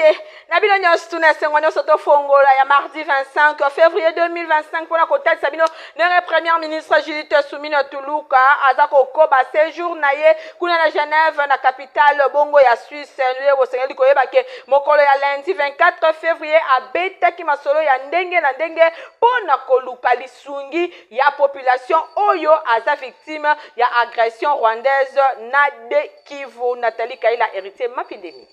Mbote na bino nyonso, tuna esengo nyonso. Tofongola ya mardi 25 février 2025 mpona kotalisa bino ndenge Première ministre Judith Suminwa Tuluka aza kokoba séjour na ye kuna na Genève, na capitale bongo ya Suisse. Nde bosengeli koyeba ke mokolo ya lundi 24 février abetaki masolo ya ndenge na ndenge mpo na koluka lisungi ya population oyo aza victime ya agression rwandaise na de Kivu. Nathalie Kaila, Héritier Mapindemi.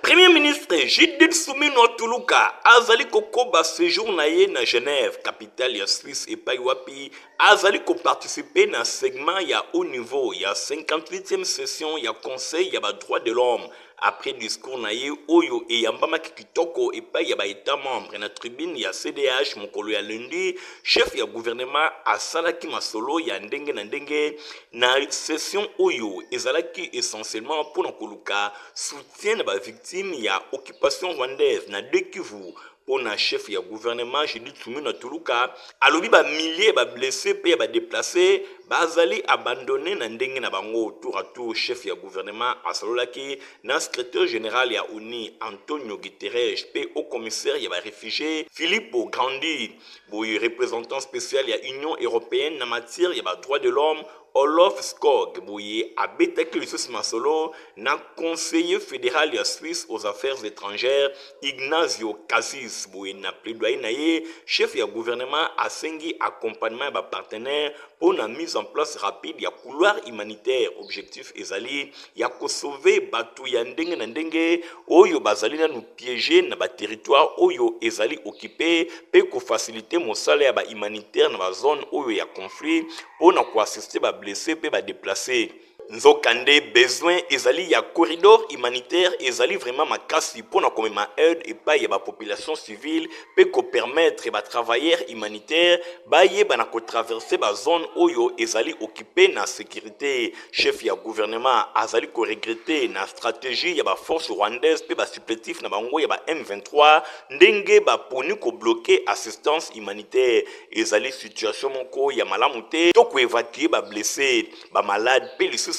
Premier ministre Judith Suminwa Tuluka azali kokoba séjour na ye na Genève, capitale ya Suisse, epai wapi azali koparticiper na segment ya haut niveau ya 58e session ya Conseil ya badroit de l'homme. Après discours na ye oyo eyambamaki kitoko epai ya baétat membre na tribune ya CDH mokolo ya lundi, chef ya gouvernement asalaki masolo ya ndenge na ndenge na session oyo ezalaki essentiellement mpona koluka soutien na bavictime ya occupation rwandaise na deux Kivu. Mpo na chef ya gouvernement Judith Suminwa Tuluka, alobi bamilliers bablessés mpe ya badéplacés bazali abandonné na ndenge na bango. Tour à tour, chef ya gouvernement asololaki na secrétaire général ya ONU Antonio Guterres mpe haut commissaire ya baréfugiés Filippo Grandi. Boye représentant spécial ya Union européenne na matière ya badroit de l'homme Olof Skoog, boye abetaki lisusu masolo na conseiller fédéral ya Suisse aux affaires étrangères Ignazio Cassis. Boye na plaidoyer na ye, chef ya gouvernement asengi accompagnement ya bapartenaire mpo na mise en place rapide ya couloir humanitaire. Objectif ezali ya kosauver bato ya ndenge na ndenge oyo bazali nanu piégé na baterritoire oyo ezali occupé mpe kofaciliter mosala ya bahumanitaire na bazone oyo ya conflit mpo na koassister bablessés mpe badéplacés. Nzokande besoin ezali ya corridor humanitaire ezali vraiment makasi mpona komema aide epai ya bapopulation civile mpe kopermettre batravailleur humanitaire bayeba na kotraverser bazone oyo ezali occupé na sécurité. Chef ya gouvernement azali koregretter na stratégie ya baforce rwandaise mpe basupplétif na bango ya ba M23, ndenge baponi kobloquer assistance humanitaire. Ezali situation moko ya malamu te to koévacuer bablessés, bamalade mpe lisusu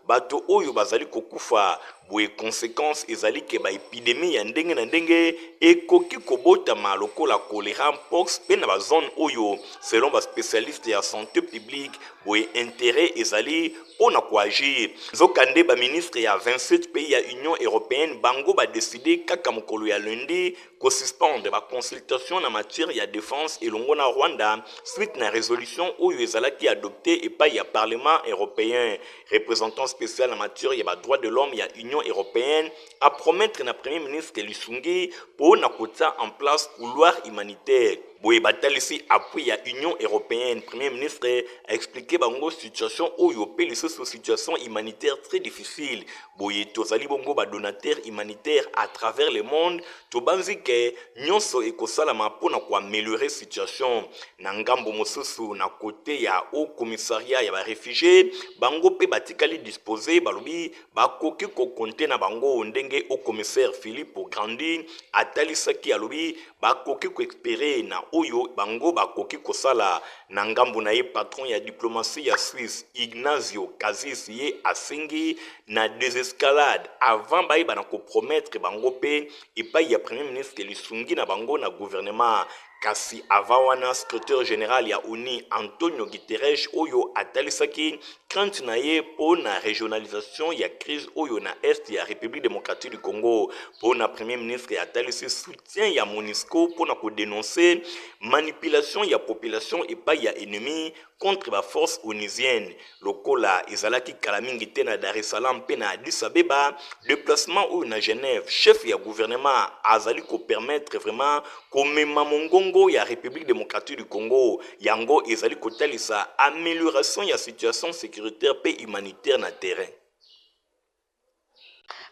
bato oyo bazali kokufa. Boye conséquence ezali ke baépidémie ya ndenge na ndenge ekoki kobotama lokola choléra, mpox mpe na bazone oyo, selon baspécialiste ya santé publique. Boye intérêt ezali mpo na koagir. Nzokande baministre ya 27 pays ya Union européenne, bango badécider kaka mokolo ya lundi kosuspendre baconsultation na matière ya défense elongo na Rwanda, suite na résolution oyo ezalaki adopté epai ya Parlement européen. Représentant spécial na matière ya badroit de l'homme ya Union européenne apromettre na Premier ministre lisungi mpo na kotia en place couloir humanitaire. Boye batalisi appui ya Union européenne. Premier ministre aexpliquer bango situation oyo mpe lisusu situation humanitaire très difficile. Boye tozali bongo badonateur humanitaire à travers le monde, tobanzi ke nyonso ekosalama mpona koaméliorer situation. Na ngambo mosusu, na kote ya haut commissariat ya baréfugiés, bango mpe batikali disposé, balobi bakoki kocompter na bango, ndenge haut commissaire Filippo Grandi atalisaki, alobi bakoki koespérer na oyo bango bakoki kosala. Na ngambo na ye, patron ya diplomatie ya Suisse Ignazio Cassis, ye asengi na désescalade avant bayeba na kopromettre bango mpe epai ya Premier ministre lisungi na bango na gouvernement. Kasi avant wana, secrétaire général ya ONU Antonio Guterres oyo atalisaki crainte na ye mpo na régionalisation ya crise oyo na est ya République démocratique du Congo. Mpo na Premier ministre, atalisi soutien ya MONUSCO mpo na kodénoncer manipulation ya population epai ya ennemi contre baforce onusienne, lokola ezalaki kala mingi te na Dar es Salaam mpe na Addis Abeba. Déplacement oyo na Genève, chef ya gouvernement azali kopermettre vraiment komema mongongo ya République démocratique du Congo. Yango ezali kotalisa amélioration ya situation sécuritaire mpe humanitaire na terrain.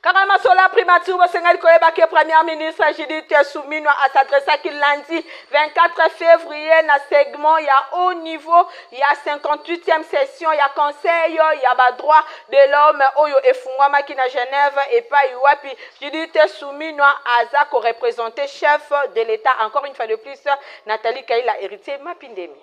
Kaka masolo primature, bosengeli koyeba ke Première ministre Judith Suminwa as'adressaki lundi 24 février na segment ya haut niveau ya 58e session ya Conseil ya badroit de l'homme oyo efungwamaki na Genève, epai wapi Judith Suminwa aza koreprésenter chef de l'État. Encore une fois de plus, Nathalie Kaila, Héritier Mapindemi.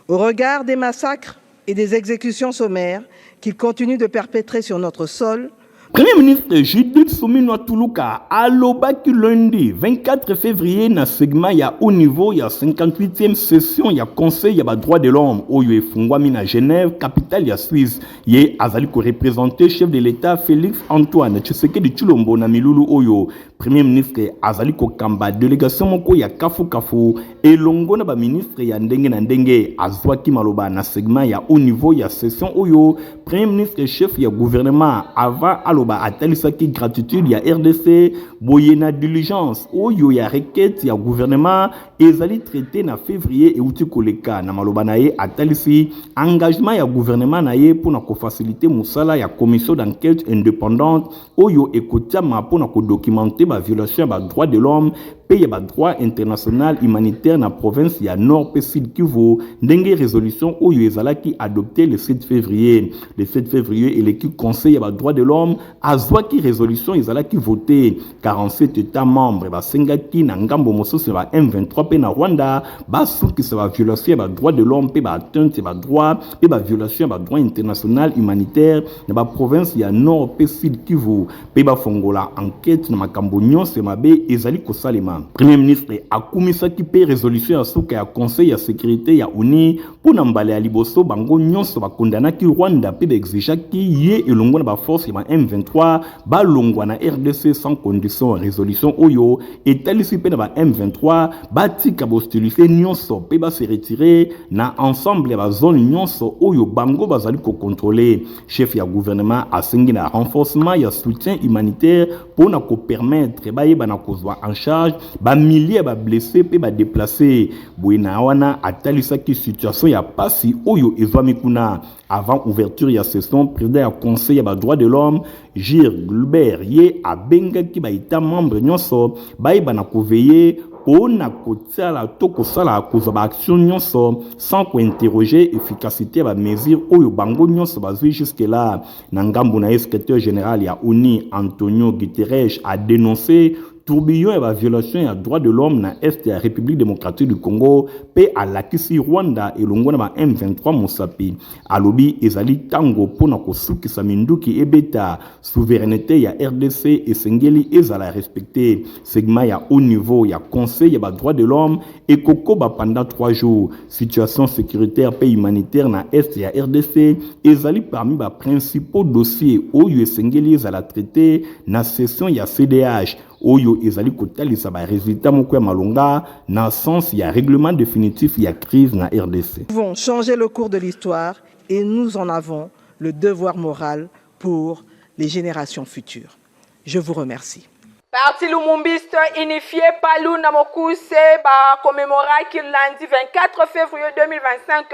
Au regard des massacres et des exécutions sommaires qu'il continue de perpétrer sur notre sol, Premier ministre Judith Suminwa Tuluka alobaki lundi 24 février na segment ya haut niveau ya 58e session ya Conseil ya ba droits de l'homme oyo efungwami na Genève, capitale ya Suisse. Ye azali ko représenter chef de l'État Félix Antoine Tshisekedi Tshilombo na milulu oyo. Premier ministre azali kokamba delegation moko ya kafu-kafu elongo na ba ministre ya ndenge na ndenge. Azwaki maloba na segment ya haut niveau ya session oyo. Premier ministre chef ya gouvernement avant aloba atalisaki gratitude ya RDC boye na diligence oyo ya requête ya gouvernement ezali traité na février euti koleka. Na maloba na ye, atalisi engagement ya gouvernement na ye mpona kofaciliter mosala ya commission d'enquête indépendante oyo ekotiama mpona kodocumenter baviolation ya badroit de l'homme mpe ya badroit international humanitaire na province ya Nord mpe Sud Kivu, ndenge résolution oyo ezalaki adopté le 7 février. Le 7 février eleki, Conseil ya badroit de l'homme azwaki résolution ezalaki voté. 47 états membres basengaki na ngambo mosusu ya ba M23 mpe na Rwanda basukisa baviolation ya badroit de l'homme mpe baatteinte ya badroit mpe baviolation ya badroit international humanitaire na baprovince ya Nord mpe Sud Kivu, mpe bafongola enquête na makambo nyonso ya mabe ezali kosalema. Premier ministre akumisaki mpe résolution ya suka ya Conseil ya sécurité ya ONU. Mpo na mbala ya liboso, bango nyonso bakondanaki Rwanda mpe baexigeaki ye elongo na baforce ya ba M23 balongwa na RDC sans condition. Résolution oyo etalisi mpe na ba M23 batika bahostilité nyonso mpe base retirer na ensemble ya bazone nyonso oyo bango bazali kocontrôler. Chef ya gouvernement asengi na renforcement ya soutien humanitaire mpo na kopermettre bayeba na kozwa en charge bamilliers ya bablessé mpe badéplacé. Boye na wana atalisaki situation ya pasi oyo ezwami kuna. Avant ouverture ya session, président ya Conseil ya badroit de l'homme Jir Gluber ye abengaki baétat membre nyonso bayeba na koveiller mpo na kotiala to kosala kozwa baaction nyonso sans kointerroger efficacité ya bamesure oyo bango nyonso bazwi jusque là. Na ngambo na ye, secrétaire général ya ONU Antonio Guterres a dénoncé tourbillon ya baviolation ya droit de l'homme na est ya République démocratique du Congo mpe alakisi Rwanda elongo na ba M23 mosapi. Alobi ezali ntango mpo na kosukisa minduki ebeta, souveraineté ya RDC esengeli ezala respecté. Segment ya haut niveau ya Conseil ya badroit de l'homme ekokoba pendant 3 jours. Situation sécuritaire mpe humanitaire na est ya RDC ezali parmi baprincipaux dossiers oyo esengeli ezala traité na session ya CDH oyo ezali kotalisa baresultat moko ya malonga na sens ya règlement définitif ya crise na RDC. Nous pouvons changer le cours de l'histoire et nous en avons le devoir moral pour les générations futures. Je vous remercie. Parti lumumbiste unifié Palu na mokuse bacommémoraki lundi 24 février 2025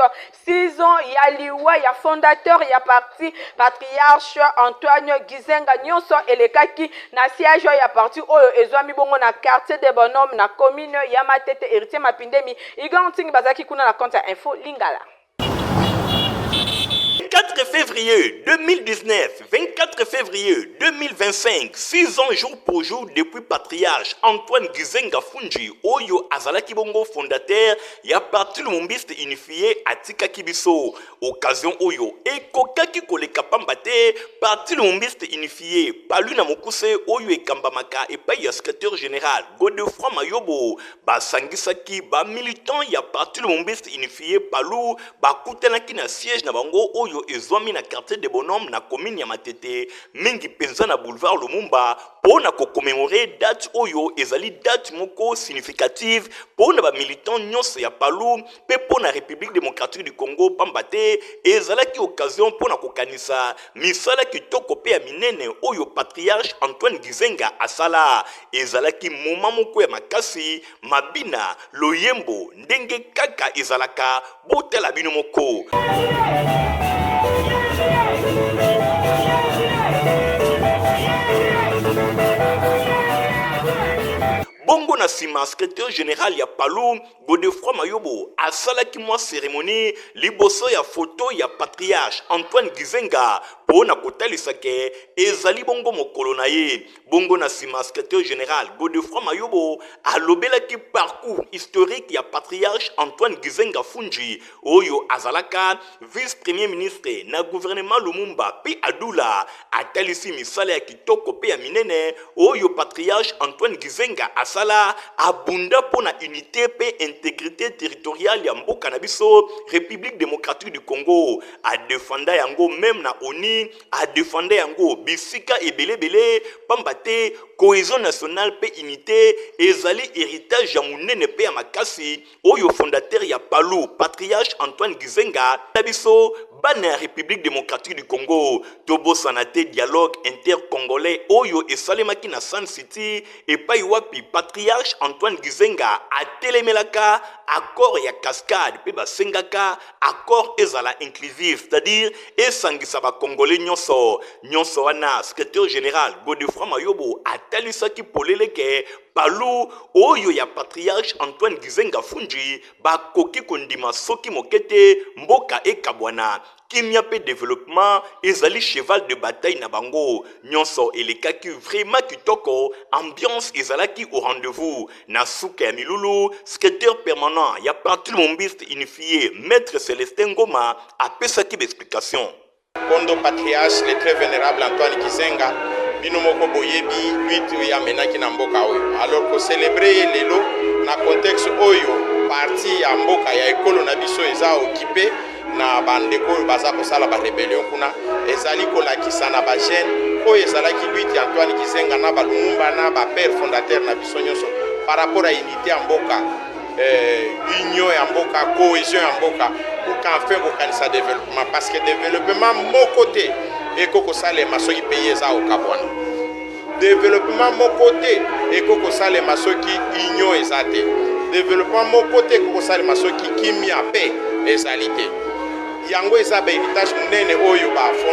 6 ans ya liwa ya fondateur ya parti, patriarche Antoine Gizenga. Nyonso elekaki na siège ya parti oyo ezwami bongo na quartier de Bonhomme na commune ya Matete. Héritier Mapindemi, Igor Ntingi bazalaki kuna na compte ya Info Lingala. 24 février 2019, 24 février 2025, 6 ans jour pour jour depuis patriarche Antoine Gizenga Funji, oyo azalaki bongo fondateur ya parti lumumbiste unifié atikaki biso. Occasion oyo ekokaki koleka pamba te. Parti lumumbiste unifié Palu na mokuse oyo ekambamaka epai ya secrétaire général Godefroid Mayobo basangisaki bamilitant ya parti lumumbiste unifié Palu, bakutanaki na siège na bango oyo ezwami na quartier de Bonhomme na commune ya Matete, mingi mpenza na boulevard Lumumba, mpo na kocommémorer date oyo ezali date moko significative mpo na bamilitant nyonso ya Palu mpe mpo na République démocratique du Congo, pamba te ezalaki occasion mpo na kokanisa misala kitoko mpe ya minene oyo patriarche Antoine Gizenga asala. Ezalaki moma moko ya makasi, mabina, loyembo, ndenge kaka ezalaka. Botala bino moko. Bongo na nsima, secretaire general ya PALU, Godefroid Mayobo, asalaki mwa cérémonie liboso ya foto ya patriarche Antoine Gizenga mpo na kotalisa ke ezali bongo mokolo na ye. Bongo na nsima, secretaire general Godefroid Mayobo alobelaki parcours historique ya patriarche Antoine Gizenga Funji oyo azalaka vice-premier ministre na gouvernement Lumumba mpe Adula. Atalisi misala ya kitoko mpe ya minene oyo patriarche Antoine Gizenga asala, abunda mpo na unité mpe intégrité territoriale ya mboka na biso République démocratique du Congo. Adefanda yango meme na ONU, adefanda yango bisika ebelebele, pamba te cohésion nationale mpe unité ezali héritage ya monene mpe ya makasi oyo fondateur ya PALU patriarche Antoine Gizenga na biso bana ya République démocratique du Congo. Tobosana te dialogue intercongolais oyo esalemaki na Sun City epai wapi patriarche Antoine Gizenga atelemelaka accord ya cascade mpe basengaka accord ezala inclusif, c'est-à-dire esangisa bakongolais nyonso nyonso. Wana secrétaire général Godefroid Mayobo atalisaki polele ke PALU oyo ya patriarche Antoine Gizenga Funji bakoki kondima soki moke te mboka ekabwana. Kimia mpe développement ezali cheval de bataille na bango nyonso. Elekaki vraiment kitoko, ambiance ezalaki au rendez-vous. Na suka ya milulu, secrétaire permanent ya Parti Lumumbiste Unifié, maître Célestin Ngoma, apesaki baexplication. Kondo patriarche le très vénérable Antoine Gizenga, bino moko boyebi lutte oyo amenaki na mboka oyo. Alors kocélébrer ye lelo na contexte oyo partie ya mboka ya ekolo na biso eza occupé na bandeko oyo baza kosala barébellion kuna, ezali kolakisa na bajeune oyo ezalaki lutte ya Antoine Gizenga na baLumumba na bapère fondateur na biso nyonso par rapport à unité ya mboka, union ya mboka, cohésion ya mboka, pour qu'enfin kokanisa développement, parce que développement moko te ekoki kosalema soki pays eza kokabwana, développement moko te ekoki kosalema soki union eza te, développement moko te ekoki kosalema soki kimia mpe ezali te. Yango eza bahéritage monene oyo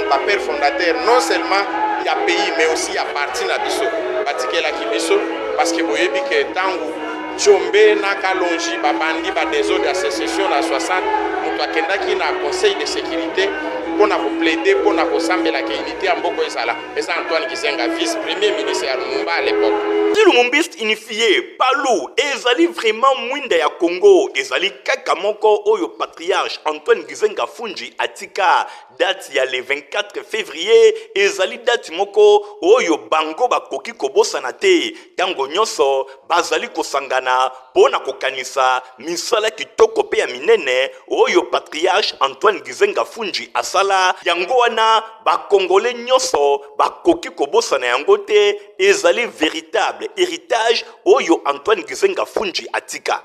bapère fondateur, non seulement ya pays mais aussi ya parti na biso, batikelaki biso, parce que boyebi ke ntango Tshombe na Kalonji babandi badésordre ya sécession na 60, moto akendaki na Conseil de sécurité mpona koplaider, mpona kosambelaka unité ya mboka ezala, eza Antoine Gizenga, vice premier ministre ya Lumumba à l'époque. Parti Lumumbiste Unifié, PALU, ezali vraiment mwinda ya Congo. Ezali kaka moko oyo patriarche Antoine Gizenga Funji atika. Date ya le 24 février ezali date moko oyo bango bakoki kobosana te. Ntango nyonso bazali kosangana mpo na kokanisa misala kitoko mpe ya minene oyo patriarche Antoine Gizenga Funji asala, yango wana bakongole nyonso bakoki kobosana yango te. Ezali véritable héritage oyo Antoine Gizenga Funji atika.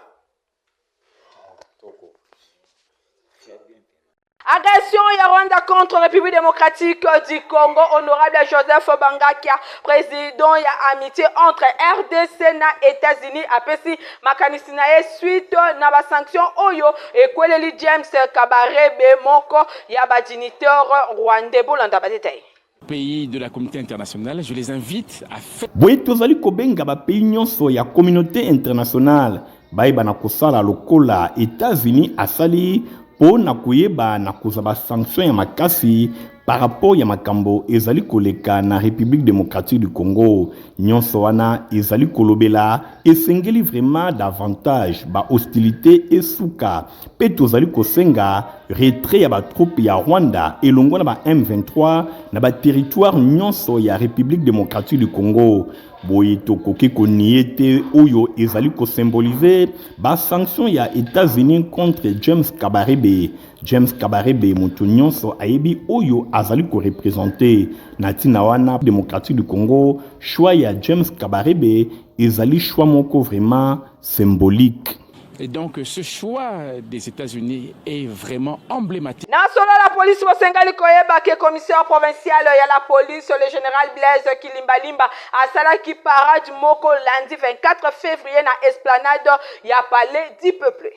Agression ya Rwanda contre République démocratique du Congo, honorable Joseph Bangakia, président ya amitié entre RDC na États-Unis, apesi makanisi na ye suite na basanction oyo ekweleli James Kabarebe, moko ya badignitaire rwandais. Bolanda badétail. Pays de la communauté internationale, je les invite à faire. Boye tozali kobenga bapays nyonso ya communauté internationale bayeba na kosala lokola États-Unis asali mpo na koyeba na kozwa basanction ya makasi par rapport ya makambo ezali koleka na République démocratique du Congo. Nyonso wana ezali kolobela esengeli vraiment davantage bahostilité esuka, mpe tozali kosenga retrait ya batroupe ya Rwanda elongo na ba M23 na baterritoire nyonso ya République démocratique du Congo. Boye tokoki konier te oyo ezali kosymboliser basanction ya États-Unis contre James Kabarebe. James Kabarebe, moto nyonso ayebi oyo azali koreprésenter. Na ntina wana, démocratique du Congo, choix ya James Kabarebe ezali choix moko vraiment symbolique. Et donc ce choix des États-Unis est vraiment emblématique. Na solo la police, bosengeli koyeba ke commissaire provincial ya la police, le général Blaise Kilimbalimba, asalaki parade moko lundi 24 février na esplanade ya Palais du Peuple.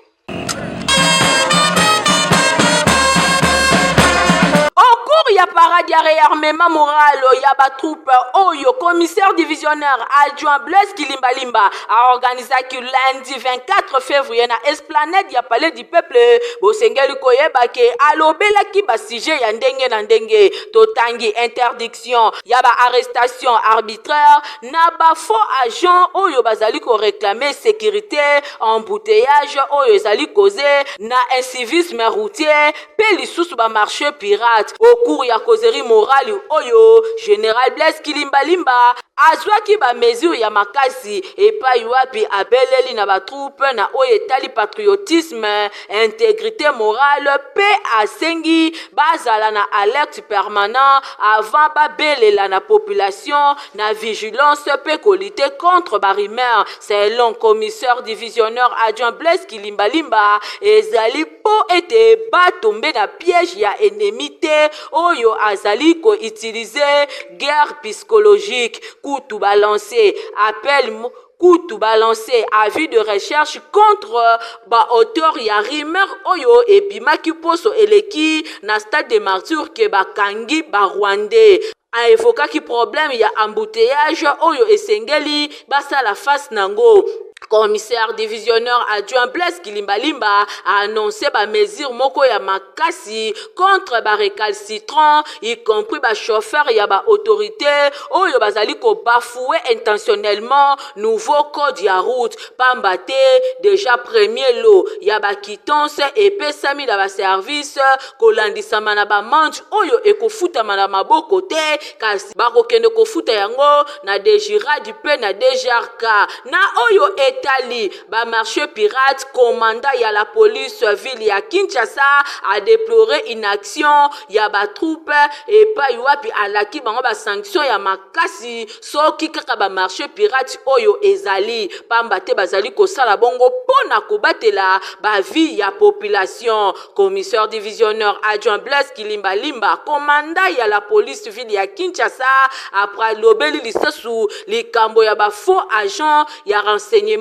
Au cours cours ya parade ya rearmement moral ya ba troupe oyo commissaire divisionnaire adjoint Blaise Kilimbalimba aorganisaki lundi 24 février na esplanade ya Palais du Peuple, bosengeli koyeba ke alobelaki ba sujet ya ndenge na ndenge. Totangi interdiction ya ba arrestation arbitraire na ba faux agents oyo bazali ko réclamer sécurité, embouteillage oyo ezali cause na incivisme routier mpe lisusu ba marché pirate. Au cours ya causerie morale oyo, General Blaise Kilimbalimba azwaki ba mesure ya makasi epai wapi abeleli na ba troupe na oyo etali patriotisme, intégrité morale mpe asengi bazala na alerte permanent avant babelela na population na vigilance mpe kolutter contre ba rumeur. Selon commissaire divisionnaire adjoint Blaise Kilimbalimba, ezali mpo ete batombe na piège ya ennemi te oyo azali koutiliser guerre psychologique. Kutu balancer appel, kutu balancer avis de recherche contre baauteur ya rumeur oyo ebimaki poso eleki na Stade de Martyr ke bakangi Barwandais. Aévoquaki problème ya embouteillage oyo esengeli basala face nango. Commissaire divisionnaire adjoint Blaise Kilimbalimba a annoncé ba mesure moko ya makasi contre ba récalcitrants, y compris ba chauffeur ya ba autorité oyo bazali kobafouer intentionnellement nouveau code ya route, pamba te déjà premier lot ya baquittance epesami na baservice kolandisama na baamende oyo ekofutama na maboko te, kasi bakokende kofuta yango na DGRAD mpe na DGRK. Na oyo etali bamarché pirate, commandant ya la police ville ya Kinshasa adéploré inaction ya batroupe, epai wapi alaki bango basanction ya makasi soki kaka bamarché pirate oyo ezali, pamba te bazali kosala bongo mpo na kobatela bavie ya population. Commissaire divisionnaire adjoint Blaise Kilimbalimba, commandant ya la police ville ya Kinshasa, après alobeli lisusu likambo ya bafaux agent ya renseignement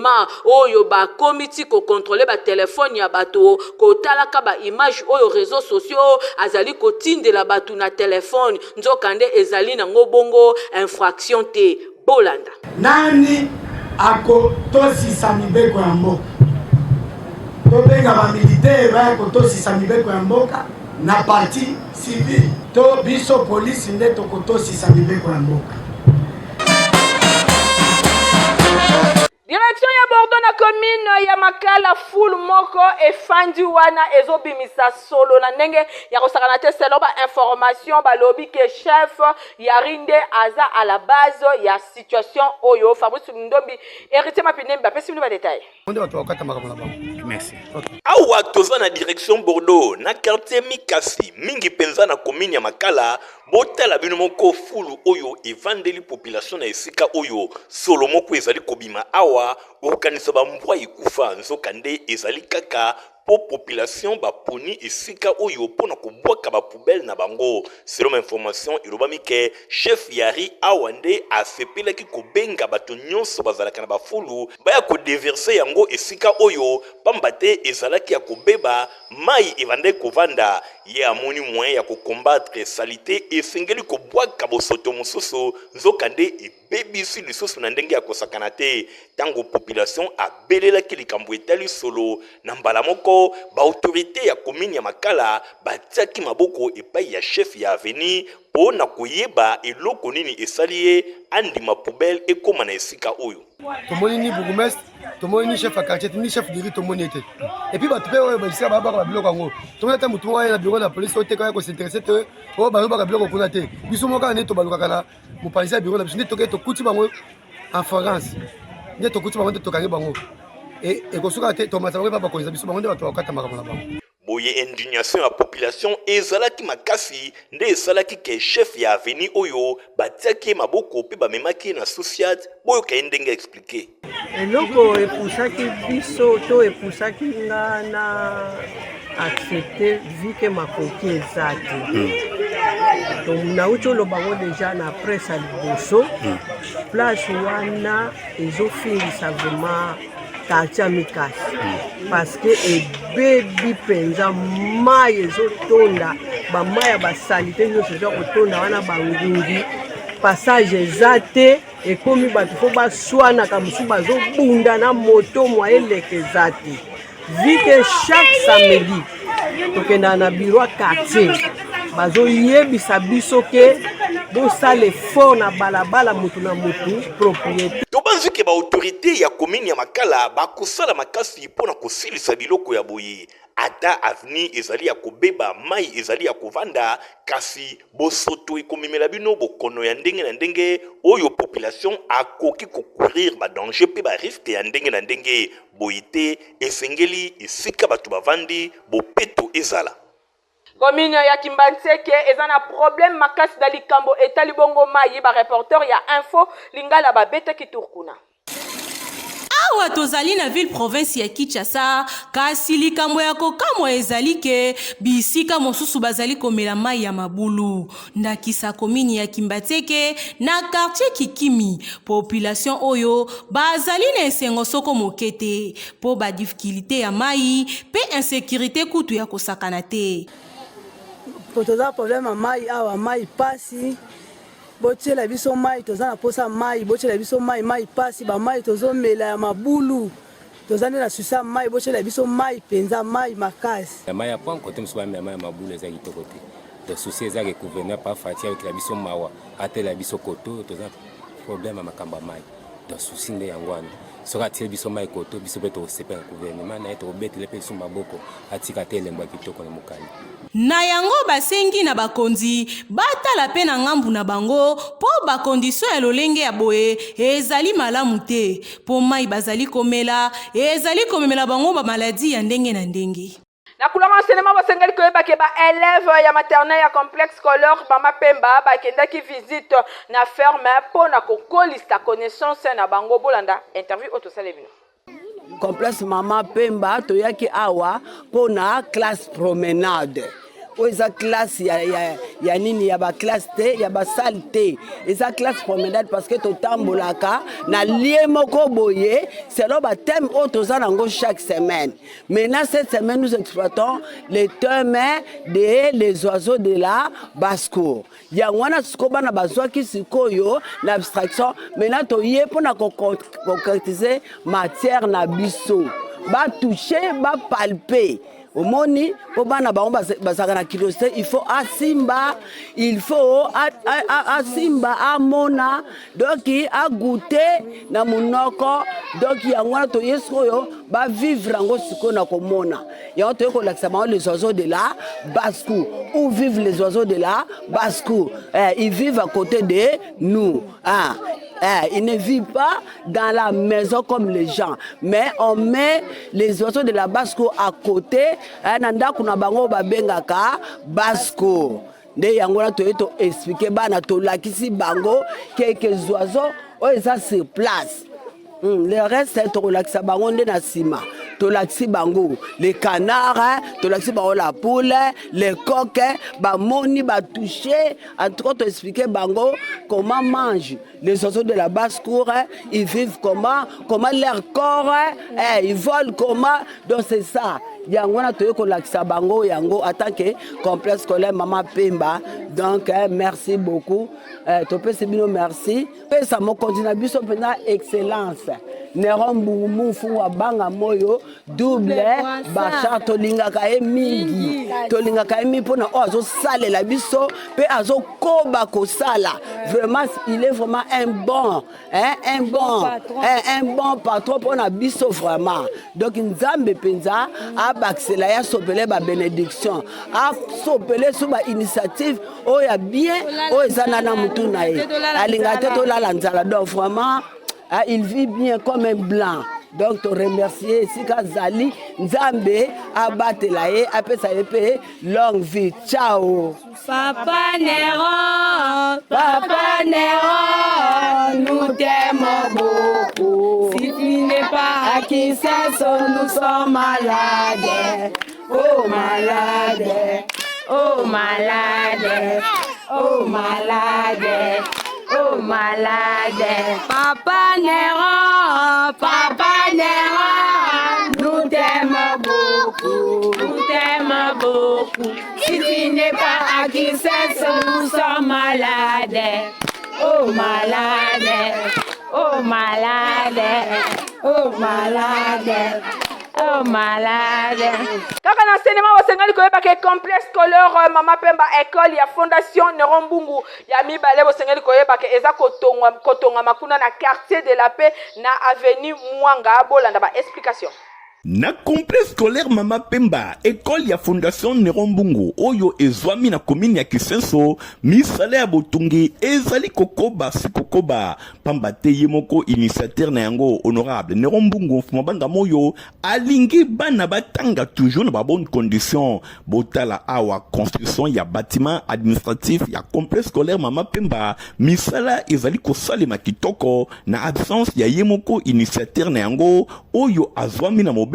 oyo bakomi ti kocontrôler batelefone ya bato, kotalaka baimage oyo réseaux sociaux azali kotindela bato na telefone, nzokande ezali nango bongo infraction te. Bolanda. Nani akotosisa mibeko ya mboka? Tobenga bamilitaire baya kotosisa mibeko ya mboka na partie civile, to biso polisi nde tokotosisa mibeko ya mboka? Direction ya Bordeaux, na commune ya Makala, foule moko efandi wana ezobimisa solo na ndenge ya kosakana te. Selon bainformation, balobi ke chef ya rue nde aza à la base ya situation oyo. Fabrice Ndombi, Héritier Mapindembi bapesi bino badetail. Nde bato bakokata makambo na bango. Merci. Awa toza na direction Bordeaux, na quartier Mikasi, mingi mpenza na commune ya Makala. Botala bino moko fulu oyo evandeli population na esika oyo. Solo moko ezali kobima awa, okokanisa bambwa ekufa, nzokande ezali kaka mpo population baponi esika oyo mpona kobwaka bapoubelle na bango. Selon information, elobami ke chef ya rue awa nde asepelaki kobenga bato nyonso bazalaka na bafulu baya kodéverser yango esika oyo, pamba te ezalaki ya kobeba, mai ebandaki kovanda. Ye amoni moyen ya kocombattre saleté, esengeli kobwaka bosoto mosusu, nzokande ebebisi lisusu na ndenge ya kosakana te. Ntango population abelelaki likambo etali solo, na mbala moko baautorité ya commune ya Makala batiaki maboko epai ya chef ya avenue mpo na koyeba eloko nini esali ye andima poubelle ekóma na esika oyo. Tomoni ni bourgmestre, tomoni ni chef ya quartier, ni chef de rue, tomoni ete. Et puis bato mpe oyo bisika babaka babiloko yango, tomoni ata motu moko aye na bureau na police oyo te, kaya kos'intéresser te oyo bazobaka biloko kuna te. Biso moko kaka nde tobalukaka na mopanzi ya bureau na biso, nde tokei tokuti bango en flagrance, nde tokuti bango, nde tokangi bango. Ekosuka te, tomata bango epa bakonzi na biso, bango nde bato bakokata makambo na bango. Boye indignation ya population ezalaki makasi, nde esalaki ke chef ya avenue oyo batiaki ye maboko mpe bamemaki ye na sous-ciat. Boyoka ye ndenge expliquer. Eloko epusaki biso to epusaki nga na accepter, vu que makoki eza te. Donc nauti oloba ngo déjà na presse ya liboso. Place wana ezofingisa vraiment. Quartier ya Mikasi parce que ebebi mpenza, mai ezotonda, bamai ya basalite nyonso eza kotonda wana, bangungi, passage eza te. Ekomi bato fo baswanaka, mosusu bazobunda na moto, mwa eleka eza te. Vu que chaque samedi tokendaka na bureau ya quartier, bazoyebisa biso ke bosala effort na balabala, motu na motu propriété. Tobanzi ke baautorité ya commune ya Makala bakosala makasi mpo na kosilisa biloko ya boye. Ata avenue ezali ya kobeba, mai ezali ya kovanda, kasi bosoto ekomemela bino bokono ya ndenge na ndenge oyo population akoki kocourir badanger mpe barisque ya ndenge na ndenge. Boye te, esengeli esika bato bavandi bopeto ezala. Commune ya Kimbanseke eza na problème makasi na likambo etali bongo mayi. Ba reporter ya Info Lingala babetaki tour kuna. Awa tozali na ville province ya Kinshasa, kasi likambo ya kokamwa ezali ke bisika mosusu bazali komela mai ya mabulu. Ndakisa komini ya Kimbanseke na quartier Kikimi, population oyo bazali na esengo soko moke te mpo ba difficulté ya mai mpe insécurité kutu ya kosakana te. Po toza problème ya mai awa, mai pasi. Botiela biso mai, toza na posa mai, botiela biso mai, mai pasi, bamai tozomela ya mabulu, toza nde na susa mai, botiela biso mai mpenza, mai makasi. Ya mai ya pont kote mosusu bamela mai ya mabulu eza kitoko te. Donc souci eza ke gouverneur pa Fatshi ayokela biso mawa, atela biso koto, toza problème ya makambo ya mai. Donc souci nde yango wana. Soki atieli biso mai koto, biso mpe tokosepela gouvernement na ye, tokobetela mpe biso maboko, atika te elembo ya kitoko na mokanda. Na yango basengi na bakonzi batala mpe na ngambu na bango mpo bacondition ya lolenge ya boye ezali malamu te mpo mai bazali komela ezali komemela bango bamaladi ya ndenge na ndenge. Na couloir enseignement, basengeli koyeba ke baélève ya maternelle ya complexe scolaire Mama Pemba bakendaki visite na ferme mpo na kokolisa connaissance na bango. Bolanda interview oyo tosali bino. Complexe Mama Pemba, toyaki awa mpona classe promenade oyo eza classe ya nini, ya baclasse te, ya basale te, eza classe promenade parce que totambolaka na lie moko boye selon bathème oyo toza nango chaque semaine. Maintenant, cette semaine, nous exploitons le thème de les oiseaux de la basse-cour. Yango wana sikoyo bana bazwaki sikoyo na abstraction. Maintenant toye mpona koconcrétiser matière na biso, batouche, bapalpe. Omoni, mpo bana bango bazalaka na curiosité, il faut asimba, il faut asimba, amona, donc agoûte na monoko. Donc yango wana toye sikoyo bavivre yango sikoyo na komona yango. Toye kolakisa bango les oiseaux de la basse-cour, où vivent les oiseaux de la basse-cour. Ils vivent à côté de nous, ah. Ils ne vivent pas dans la maison comme les gens, mais on met les oiseaux de la basse-cour à côté, na ndako na bango babengaka basse-cour. Nde yango wana toye toexpliquer bana, tolakisi bango quelques oiseaux oyo eza sur place. Le reste tokolakisa bango nde na nsima. Tolakisi bango le canard, tolakisi bango la poule, le coq, bamoni, batouche. En tout cas, toexpliquer bango comment mange les oiseaux de la basse cour, ils vivent comment, comment leur corps, eh, ils volent comment. Donc c'est ça, yango wana toye kolakisa bango yango en tant que complexe scolaire Mama Pemba. Donc merci beaucoup, topesi bino merci. Pesa mokonzi na biso mpenza, excellence Neron Mbungu Mfungu Abanga Moyo double Bachar, tolingaka ye mingi, tolingaka ye mingi mpona oyo azosalela biso mpe azokoba kosala. Vraiment, il est vraiment un bon, hein, un bon patron mpona biso vraiment. Donc Nzambe mpenza abakisela ye, asopele babénédiction, asopele so bainitiative oyo ya bien oyo eza na mutu na ye. Alingaka te tolala nzala. Donc vraiment, ah, il vit bien comme un blanc. Donc toremercie esika azali, Nzambe abatela ye, apesa ye mpe longue vie. Ciao. Papa Néron, Papa Néron, nous t'aimons beaucoup. Si tu n'es pas à Kinshasa, nous sommes malades. Oh malade, oh malade, oh malade, oh malade. Papa Néron, Papa Néron. Si tu n'es pas à Kinshasa, nous sommes malades. Oh malade, oh malade, oh malade, oh malade. Kaka na enseignement, bosengeli koyeba ke complexe scolaire euh, Mama Pemba, école ya Fondation Neron Mbungu ya mibale, bosengeli koyeba ke eza kotongama kuna na quartier de la paix na avenue Mwanga. Bolanda ba explication. Na complexe scolaire Mama Pemba, ecole ya Fondation Neron Mbungu oyo ezwami na commune ya Kisenso, misala ya botongi ezali kokoba se kokoba, pamba te ye moko initiateur na yango honorable Neron Mbungu Mfuma Banga Moyo alingi bana batanga toujours na ba bonnes conditions. Botala awa construction ya bâtiment administratif ya complexe scolaire Mama Pemba, misala ezali kosalema kitoko na absence ya ye moko initiateur na yango oyo azwami na mobembo,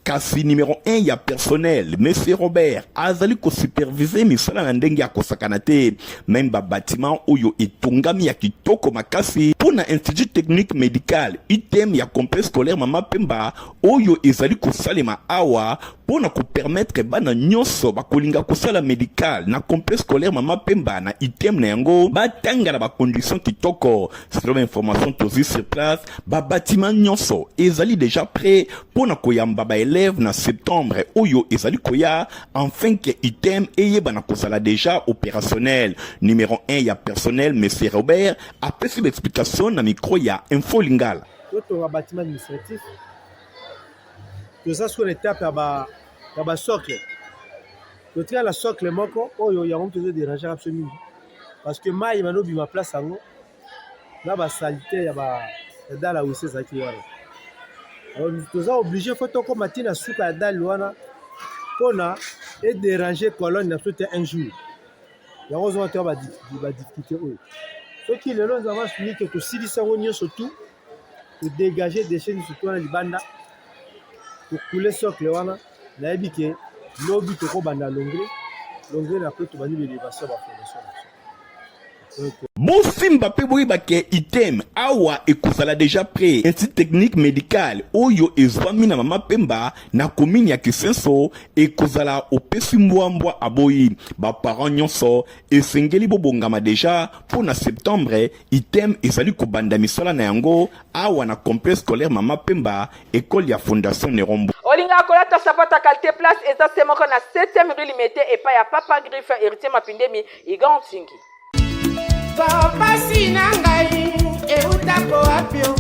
kasi numero 1 ya personnel Monsieur Robert azali kosupervise misala na ndenge ya kosakana te. Meme ba bâtiment oyo etongami ya kitoko makasi mpo na Institut Technique Medical ITM ya complexe scolaire Mama Pemba oyo ezali kosalema awa mpo na kopermettre bana nyonso bakolinga kosala medical na complexe scolaire Mama Pemba na ITM na yango batanga na bacondition kitoko. Selon ba information tozwi sur place, ba bâtiment nyonso ezali déjà prêt mpo na koyamba ba élèves na septembre oyo ezali koya, enfin que ITM eyebana kozala déjà opérationnel. Numéro 1 ya personnel Monsieur Robert apesi ba explication na micro ya Info Lingala. Totonga bâtiment administratif, toza sikoyo na etape ya basocle. Totikala na socle moko oyo yango moto ezoderangeaka biso mingi, parce que mai bando obima place yango na basalite ya ba ya dalle ya wc ezalaki wana. Alors toza obligé, faut tokóma ntina suka ya dalle wana mpona edéranger colonne na biso te un jour. Yango ozonga toya badifficulté oyo. Soki lelo Nzambe asungi ke tosilisi yango nyonso, tu todégage déchet nyonso tu wana libanda, tokule socle wana, nayebi ke lobi tokobanda longré longré na pe tobandi baélévation ya bafondation na biso. Bosimba mpe boyeba ke item awa ekozala deja près. Institut technique médical oyo ezwami na Mama Pemba na commune ya Kisenso ekozala opesi mbwambwa aboyi. Baparent nyonso esengeli bobongama deja mpo na septembre item ezali kobanda misala na yango awa na complexe scolaire Mama Pemba, école ya Fondation Nerombo. Olingaka kolata sapato ya qualité, place eza se moko na 7e rue Limete, epai ya Papa Griffe Héritier Mapindemi Igan Ntingi. Pasi na ngai eutako wapi o?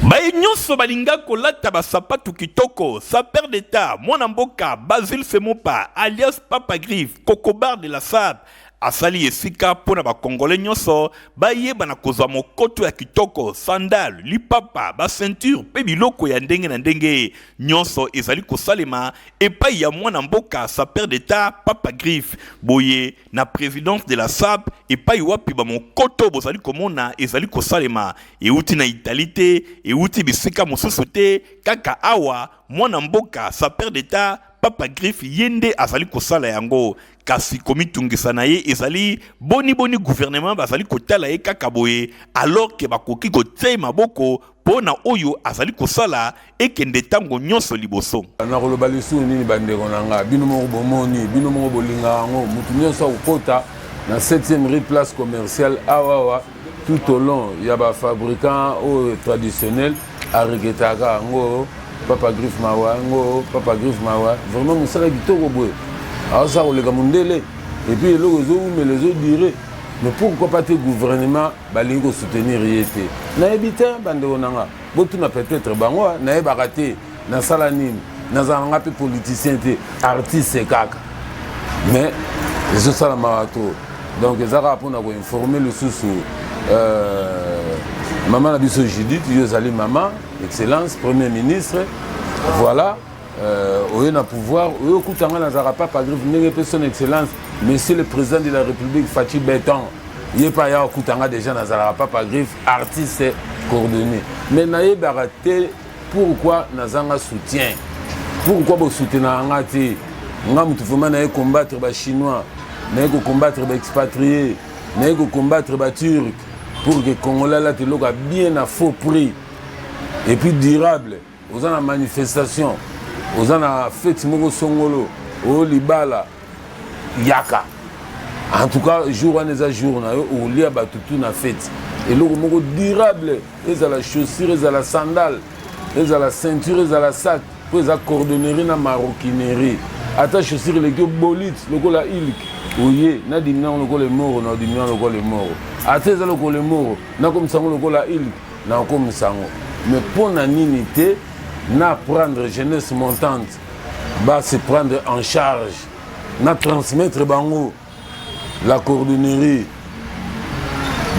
Baye nyonso balinga kolata basapatu kitoko, sapeur d'État mwana mboka Basile Semopa alias Papa Griffe Kokobar de la Sape asali esika mpo na bakongole nyonso bayeba na kozwa mokoto ya kitoko, sandale, lipapa, baceinture mpe biloko ya ndenge na ndenge. Nyonso ezali kosalema epai ya mwana mboka sapeur d'État Papa Griffe boye na présidence de la SAP, epai wapi bamokoto bozali komona ezali kosalema. Euti na Italie te, euti bisika mosusu te, kaka awa mwana mboka sapeur d'État Papa Griffe ye nde azali kosala yango. Kasi komitungisa na ye ezali boni boni gouvernement bazali kotala ye kaka boye, alors ke bakoki kotia ye maboko mpo na oyo azali kosala ekende ntango nyonso liboso. Nakoloba lisusu nini bandeko na nga? Bino moko bomoni, bino moko bolingaka yango. Motu nyonso akokota na 7e rue, place commerciale awawa, tout au long ya bafabricant oyo traditionnel, aregretaka yango: Papa Griffe mawa, yango Papa Griffe mawa. Vraiment mosala kitoko boye, aosala koleka mondele, et puis eloko ezowumela, ezodure. Mais pourquoi pas te gouvernement balingi kosoutenir ye te? Nayebi te, bandeko na nga, botuna peut-être bango. Nayebaka te nasala nini, nazala nga mpe politicien te, artiste kaka, mais ezosalamaka to. Donc eza kaka mpona koinforme lisusu mama na biso Judith. Yo ozali mama excellence premier ministre, voilà, oye na pouvoir, oye okuta nga nazalaka Papa Griffe, ndenge mpe son excellence monsieur le président de la République Fatshi Béton, ye mpe aya okuta nga déjà nazalaka Papa Griffe, artiste coordonné. Mais nayebaka te pourquoi nazanga soutien, pourquoi bosoutenaka nga te. Nga motu vraiment naye combattre bachinois, naye kocombattre baexpatrié, naye kocombattre baturc pour que Congolais alata eloko ya bien na faux prix et puis durable. Oza na manifestation, oza na fête moko songolo, oyo libala. Yaka, en tout cas jour wana eza jour na yo, okolia bato tu na fete. Eloko moko durable, ezala chaussure, ezala sandale, ezala ceinture, ezala sac, mpo eza cordonnerie na maroquinerie. Ata chaussure eleki yo bolite lokola ilk, oye nadimi yango lokola emoro, na odimi yango lokola emoro. Ata eza lokola emoro, nakomisa yango lokola ilk, nakokomisa yango. Mais mpo na nini te na prendre jeunesse montante ba se prendre en charge, na transmettre bango la cordonnerie?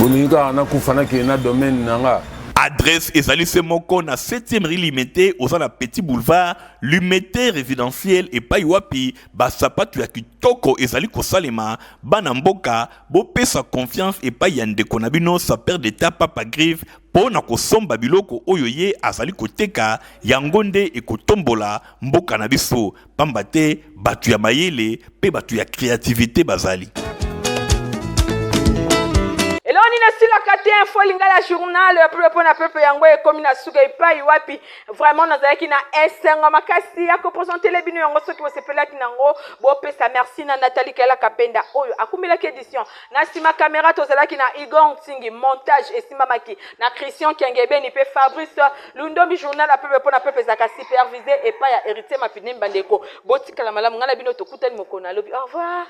Bolingi kaka nakufa, nakende na domaine na nga. Adresse ezali se moko na 7e rue Limete, oza na Petit Boulevard Limete résidentiel, epai wapi basapatu ya kitoko ezali kosalema. Bana mboka, bopesa confiance epai ya ndeko na bino sapeur d'État Papa Griffe mpo na kosomba biloko oyo ye azali koteka. Yango nde ekotombola mboka na biso, pamba te bato ya mayele mpe bato ya créativité bazali. Eloko nini esilaka te? Info Lingala journal pepe mpo na pepe, yango ekomi na suka, epai wapi vraiment nazalaki na esengo makasi ya kopresentele bino yango. Soki bosepelaki nango, bopesa merci na Nathalie Kela Kapenda oyo akumelaki édition. Na nsima kamera tozalaki na Igor Ntingi, montage esimbamaki na Christian Kengebeni mpe Fabrice Lundombi. Journal ya pepe mpo na pepe ezalaka supervisé epai ya Héritier Mapinemi. Bandeko, botikala malamu, ngai na bino tokutani mokolo na lobi. Au revoir.